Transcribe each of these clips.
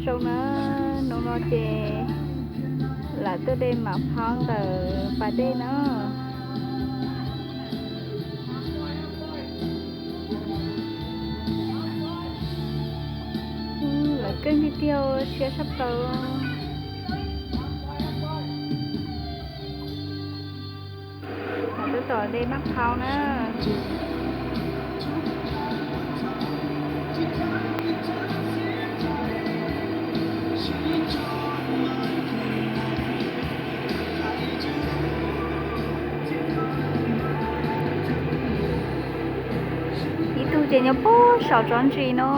Zoo na, hnub no ces lawv tuaj de mam phaub ntawm pas dej na. Lawv keej tiag tiag, siab tshaj plaws. Lawv tab tom de mam phaub na. Ib tug ces nyob puag saum tsob ntsis no,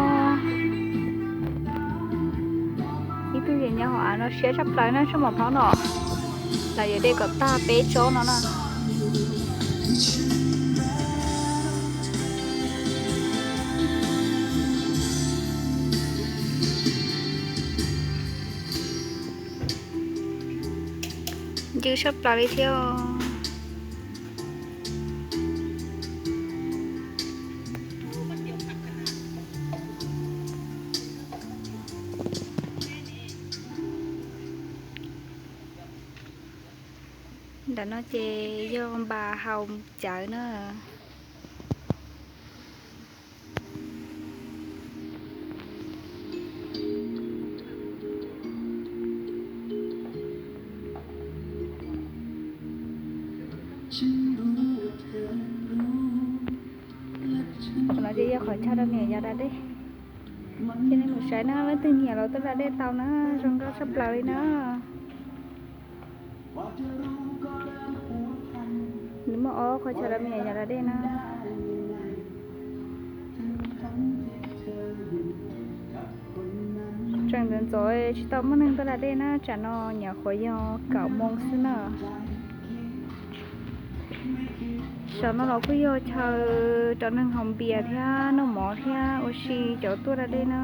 ib tug ces nyob hauv av no, siab tshaj plaws na, tsob mam phaub no. Lawv yuav de kom tag peb tsob no na. Ncw tshaj plaws li thiab. Ntawm no ces yog npas haus cawv na. Qhov no ces yog qhov chaw rau me nyuam yaus da dej. Ces nej mus saib na, leej twg nyiam los tuaj da dej tau na, zoo nkauj tshaj plaws li na. Nws muaj ob qhov chaw rau me nyuam yaus da dej na. Tseem ntxov ntxov tsis tau muaj neeg tuaj da dej na, tsam no nyuam qhuav yog kaum moo xwb na. Saum no los kuj yog chaw rau neeg haus npias thiab noj mov thiab ua si cov tuaj da dej na.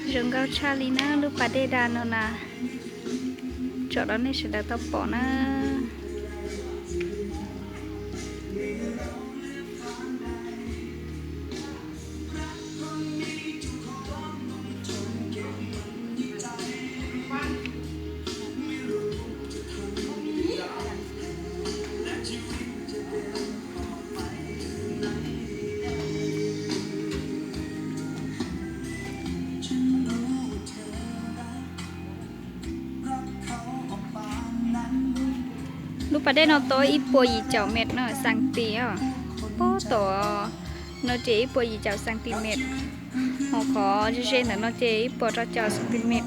Zoo nkauj tshaj li na lub pas dej da no na. Tsom rau nej sawv daws tau pom na. Lub pas dej no tau ib puas yim caum mev no, xas tis os. Puag tom no ces ib puas yim caum xas tis mev, ho qhov ze ze ntawm no ces ib puas rau caum xas tis mev.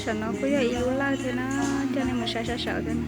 Saum no kuj yog ib lub lawj thiab na, coj nej mus saib sab saud thiab na.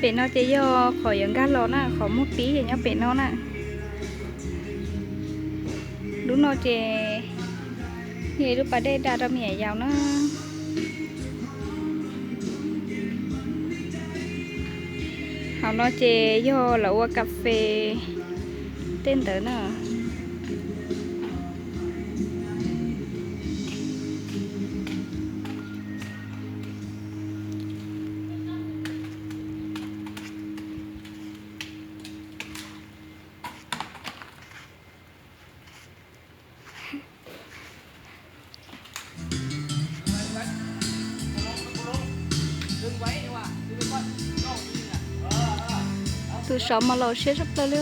Pem no ces yog qhov yuav nkag los na, qhov muaj pib ces nyob pem no na. Lub no ces yog ib lub pas dej da rau me nyuam yaus na. Hauv no ces yog lawv ua kas fes tej ntawd na. Tus saum mas laus siab tshaj plaws li.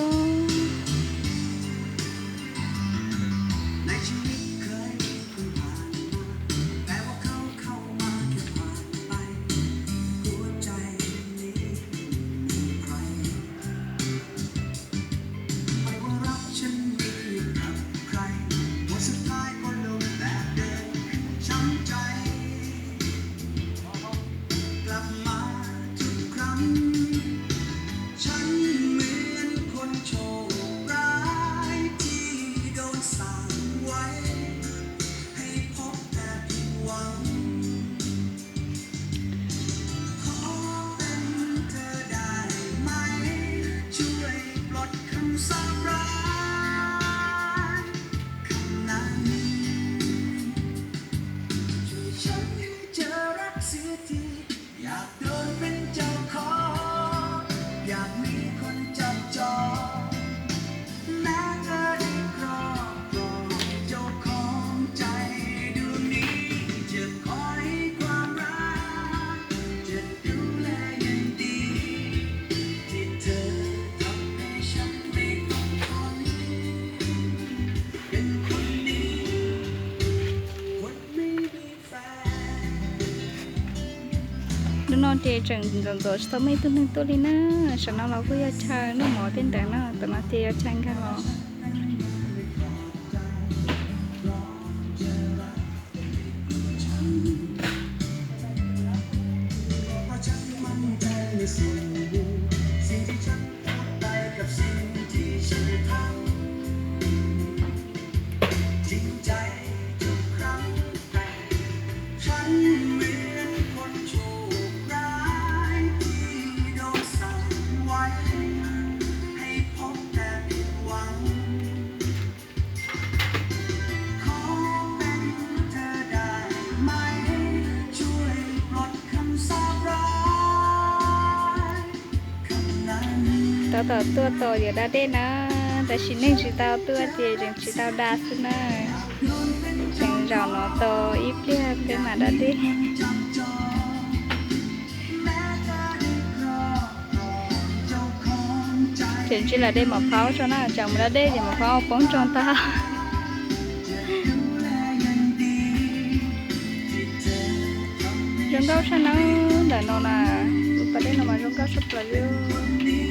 Hnub no ces tseem ntxov ntxov tsis tau muaj ib tug neeg tuaj li na. Saum no los kuj yog chaw noj mov tej ntawd na, tam no ces yog chaw nkag los. Tab tom tuaj tos yuav da dej na, tab sis neeg tsis tau tuaj ces tseem tsis tau da xwb na. Tseem zaum no tos ib pliag peb mam da dej. Ces ntsib lawv de mos phaub tso na, tsam mus da dej ces mos phaub poob tsoo tag. Zoo nkauj tshaj na, ntawm no na, lub pas dej no mas zoo nkauj tshaj plaws li.